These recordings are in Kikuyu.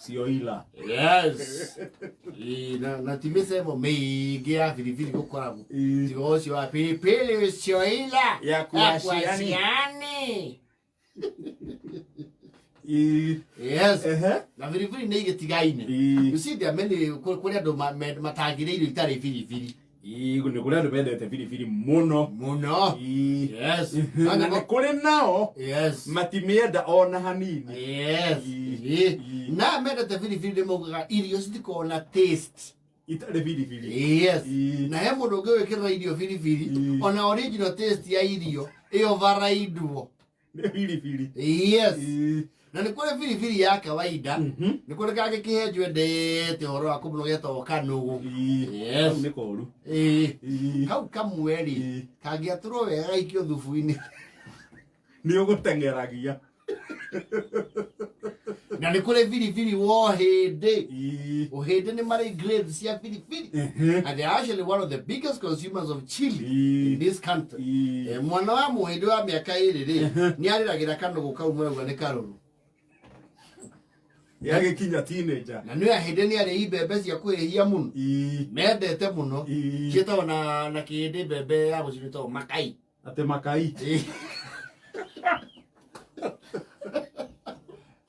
Sioila. Yes. Ĩĩ, na ti mĩcemo mĩingĩ ya biribiri gũkoragwo tiga ũcio wa pilipili usioila Ya kuashiani. kuashiani. Ĩĩ. Yes. Ehe. Na biribiri nĩ igĩtigaine. Ĩĩ. You see there are many kũrĩ andũ matangĩrĩa irio itarĩ biribiri. Ĩĩ, nĩ kũrĩ andũ mendete biribiri mũno. Mũno. Ĩĩ. Yes. Na nĩ kũrĩ nao Yes. matimĩenda ona hanini. Yes. Ĩĩ. Ĩĩ. Ĩĩ. Na mendete biribiri nĩ maugaga irio citikoragwo na taste. Itarĩ biribiri. Yes. Ĩĩ. Na he mũndũ ũngĩ wĩkĩrĩra irio biribiri Ĩĩ. ona original taste ya irio ĩ overridwo. Nĩ biribiri. Yes. Ĩĩ. Na nĩ kũrĩ biribiri ya kawaida. Nĩ kũrĩ kangĩ kĩhenjo endete ũhoro wa kũmũno getagwo kanũgũ. Ĩĩ. Yes. Kau nĩ koru. Ĩĩ. Ĩĩ. Kau kamwe rĩ Ĩĩ. kangĩatũrwo wega gaikio thubu-inĩ. Nĩ ũgũteng'eragia. Na nĩ kũrĩ biribiri wa ũhĩndĩ. Ĩĩ. Ũhĩndĩ nĩ marĩ grades cia biribiri. Ehe. And they are actually one of the biggest consumers of chili Ĩĩ. in this country. Ĩĩ. Eh, mwana wa mũhĩndĩ wa mĩaka ĩrĩ rĩ nĩ arĩragĩra kanũgũ kau marauga nĩ karũrũ. Yagĩkinya teenager. Na nĩ ahĩndĩ nĩ arĩi mbembe cia kũhĩhia mũno. Ĩĩ. Mendete mũno. Ĩĩ. Ciĩtagwo na kĩhĩndĩ mbembe ya gũcinwo ĩtagwo makai. Atĩ makai. Ĩĩ.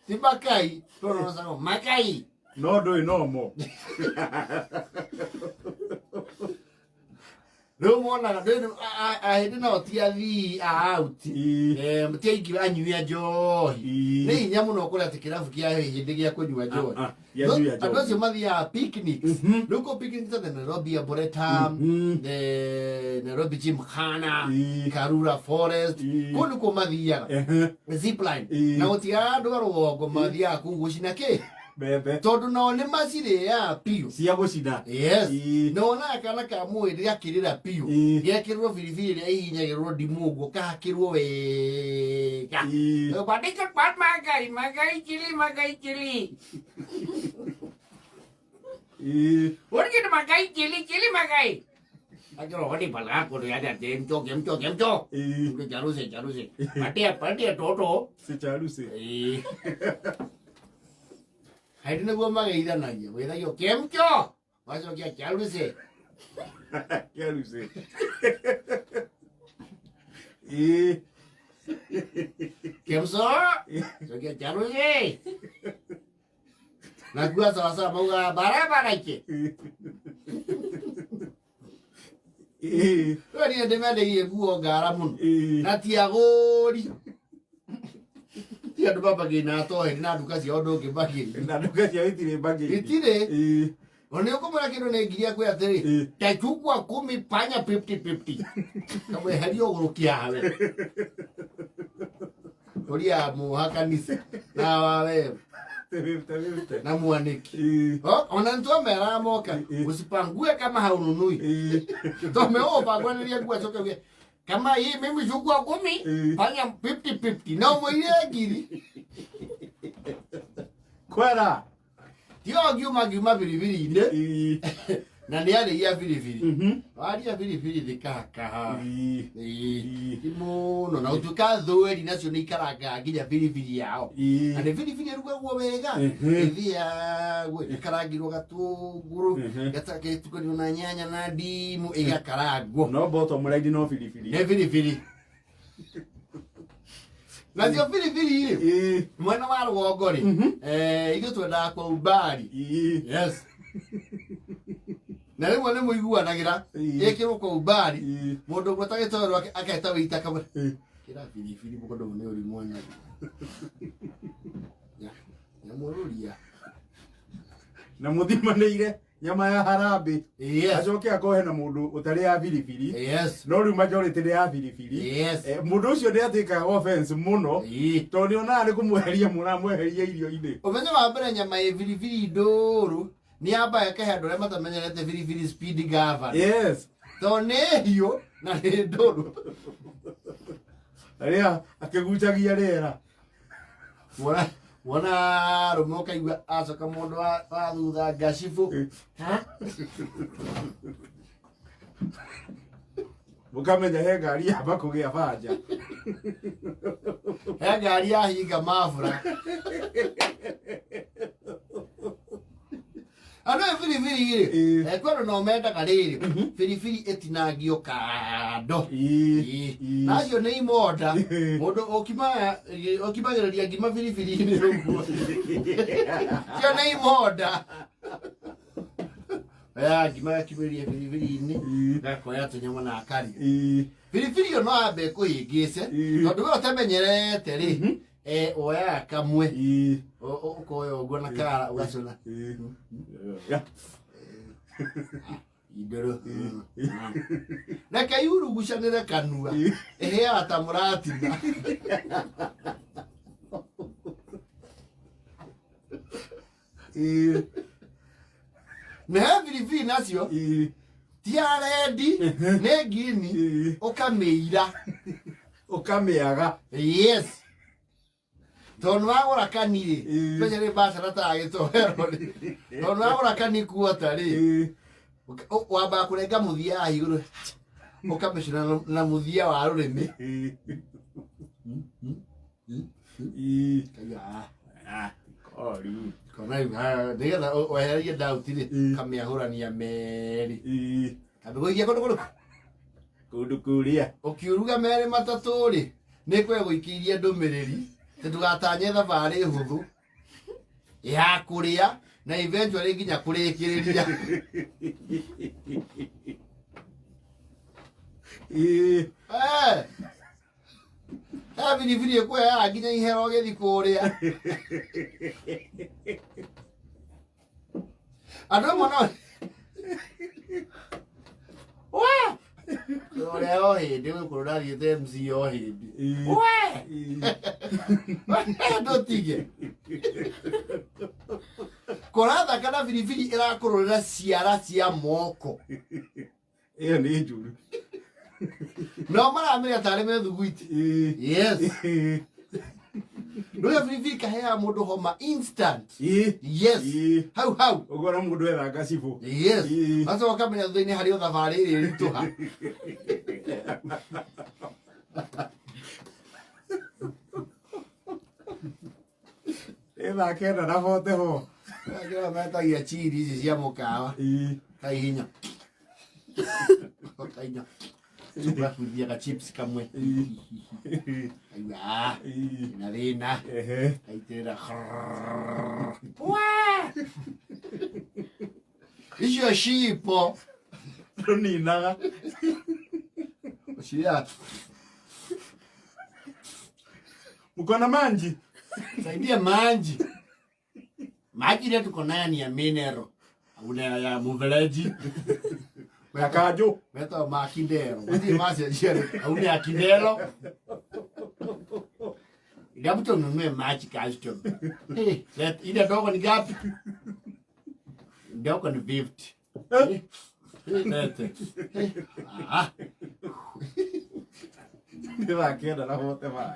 Ti makai, tondũ makai. No ndũĩ nomo. Rĩu monaga ndũĩ ahĩndĩ nao ti athii a out. Ĩĩ. Eh, ti aingĩ anyui a njohi. Ĩĩ. Nĩ hinya mũno kũrĩa atĩ kĩrabu kĩa hĩndĩ gĩa kũnyua njohi. Ah, ah, gĩa kũnyua Andũ njohi. acio mathiaga picnics. Rĩu kũ picnics ta the Nairobi Arboretum, the Nairobi Gymkhana, Ĩĩ. Karura Forest. Ĩĩ. Kũu nĩkuo mathiaga. Ehe. Zipline. Ĩĩ. Na gũtigaga andũ a rũgongo mathiaga kũu gũcina kĩ? Mbembe. Tondũ nao nĩ macirĩaga biũ. Cia gũcina. Yes. Ĩĩ. Na wonaga kana ka mwĩrĩ gakĩrĩra biũ. Ĩĩ. Gekĩrwo biribiri ĩrĩa ĩhihinyagĩrwo ndimũ ũguo kahakĩrwo wega. Ĩĩ. Kwandĩka kwa magai, magai chili, magai chili. Ĩĩ. Urgit magai chili, chili magai. Akĩrwo hodi bala kũndũ ya kemcho, kemcho, kemcho. Ĩĩ. Ũndũ charuse, charuse. Patia, patia toto. Si charuse. Ĩĩ. Haidi nĩguo mageithanagia. Gwĩthagio kemcho. Wacokia charuse. Charuse. Ĩĩ. Kemso. Cokia charuse. Nakuwa sawasawa maugaga barabara ike. Ĩĩ. Rĩu niĩ ndĩmendeirie nguo ngara mũno. Ĩĩ. Na ti agũri. Ti andũ mambagĩri na atoheri na nduka ciao ndũngĩmbagĩria. Na nduka ciao itirĩ mbagĩri. Itirĩ. Ĩĩ. Ona nĩ ũkũmwĩra kĩndũ nĩ ngiri akwĩ atĩrĩ Ĩĩ. tachukua kumi panya 50-50 kamweheria ũgũrũki yawe ũria muha kanitha na wawe Fifty, fifty. na mwaniki Ĩĩ. Ona nitwameraga moka Ĩĩ. usipangue kama haununui Ĩĩ. tomeũbangwanĩria nguo acoke uge kama hii mimi chukua kumi Ĩĩ. panya 50-50 na ũmũire ngiri Kwera. Tio ngiuma ngiuma biribiri-inĩ Ĩĩ. na nĩ arĩia biribiri. Mhm. Waria biribiri thikakaha. Ĩĩ. Ĩĩ, ti mũno na ũtuĩka thweri nacio nĩ ikarangaga nginya biribiri yao. Ĩĩ. Na nĩ biribiri ĩrugagwo wega. Ĩthiagwo ĩkarangirwo gatũngũrũ, gatukanio na nyanya na ndimũ ĩgakarangwo. No bottom line no biribiri. Nĩ biribiri. Nacio biribiri rĩ, Ĩĩ. mwena wa rũgongo rĩ, ithuĩ twendaga kwa umbali. Ĩĩ. Yes. Na rĩmwe nĩ mũiguanagĩra Ĩĩ. ĩkĩrwo kwa umbali Ĩĩ. mũndũ ũmwe tagĩtoerwo aketa wĩita kamwe Ĩĩ. kĩra biribiri mũndũ ũyũ nĩ ũri mwana nyamũrũria Na mũthimanĩire nyama ya harambĩ. Yes. Acoke akohe na mũndũ ũtarĩ ya biribiri. Yes. No rĩu majority nĩ ya biribiri. Yes. Mũndũ ũcio nĩ atuĩkaga offense mũno. Ĩĩ. Tondũ nĩ onaga nĩ kũmweheria mũramweheria irio-inĩ. Ũmenyo wa mbere nyama ĩ biribiri ndũrũ nĩ yambaga ĩkahe andũ arĩa matamenyerete biribiri speed governor. Yes. Tondũ nĩ hiũ na nĩ ndũrũ. Rĩa akĩgucagia rĩera. Wona arũme ũkaigua acoka mũndũ wa thutha ngacibũ. Mũkamenya he ngari yamba kũgĩa banja. He ngari yahinga mabura. Na no biribiri rĩ, Ĩĩ. kwĩ andũ nao mendaga rĩrĩ biribiri ĩtinangio kando. Ĩĩ. Ĩĩ. Ĩĩ. Na acio nĩ imonda. Ĩĩ. Mũndũ ũkimagĩrĩria ngima biribiri-inĩ ũguo, cio nĩ imonda. Oya ngima gakimĩria biribiri-inĩ, Ĩĩ. gakoya tũnyama na akarĩa. Ĩĩ. Biribiri ĩyo no ambe ĩkũhĩngĩce, Ĩĩ. tondũ we ũtamenyerete rĩ, woyaga kamwe, Ĩĩ. ũkoya ũguo na kara ũgacũna. Ĩĩ. Ya. Indoro. Reke iurugucanĩre kanua, Ĩĩ. ĩhĩaga ta mũratina. Ĩĩ. Na he biribiri nacio Ĩĩ. ti ya rendi, nĩ ngirini. Ĩĩ. Ũkamĩira. Ũkamĩaga. Yes, tondũ nĩwagũra kani rĩ, Ĩĩ. menya nĩ bacara taragĩtoero rĩ, tondũ nĩwagũra kani kuota rĩ, Ĩĩ. Wambaga kũrenga mũthia haha igũrũ, ũkamĩcũna na mũthia wa rũrĩmĩ. Ĩĩ. Ĩĩ. Kaigua, ah, Ah, kori. kona rĩu, ah, nĩgetha wehererie doubt rĩ, Ĩĩ. kamĩahũrania merĩ, Ĩĩ. kamĩgũithia kũndũ kũrĩkũ? Kũndũ kũrĩa. Ũkiuruga merĩ matatũ rĩ, nĩ kwe gũikĩirie ndũmĩrĩri atĩ ndũgatanye thabarĩ hũthũ ya kũrĩa na eventually nginya kũrĩkĩrĩria. Ĩĩ. Eh. He biribiri ĩkũheaga nginya ihera ũgĩthiĩ kũrĩa. Andũ amwe no we ũrĩa o hĩndĩ gũkũrũ ndathiĩte MC o hĩndĩ. Ĩĩ. We. Ĩĩ. Ndũtige kũrathaka na biribiri ĩrakũrũrĩra ciara cia moko. Ĩyo nĩ njũru. No maramĩrĩa tarĩ methuguiti. Ĩĩ. Yes. Ĩĩ. Nĩũĩ biribiri kaheaga mũndũ homa instant. Ĩĩ. Yes. Ĩĩ. Hau hau. Ũguo na mũndũ etha ngacibũ. Yes. Ĩĩ. Acoka ũkamenya thutha-inĩ harĩ o thabarĩ ĩrĩ ĩritũha. Ĩ thaa 9 na 44. Kĩrĩa metagia chiri ici cia mũkawa. Ĩĩ. Kaihinya kainya ũgakuithia ga chips kamwe. Ĩĩ. Kaigua, ah, Ĩĩ. na thĩna. Ehe. Kaitĩrĩra. Icio cipo Rũninaga. ũcirĩa. Mko na manji? Saidia maji. Maji ile tuko nayo ni ya mineral. Una ya mfereji. Ya kanjũ. Metagwo ma kindero. Gũtirĩ macenjia rĩ. Au nĩ ya kindero. Ila mtu ununue maji custom. Hey, ile ndogo ni ngapi? Ndogo ni 50. Eh. Lete. Ah. Nĩ thaa 9 na 45.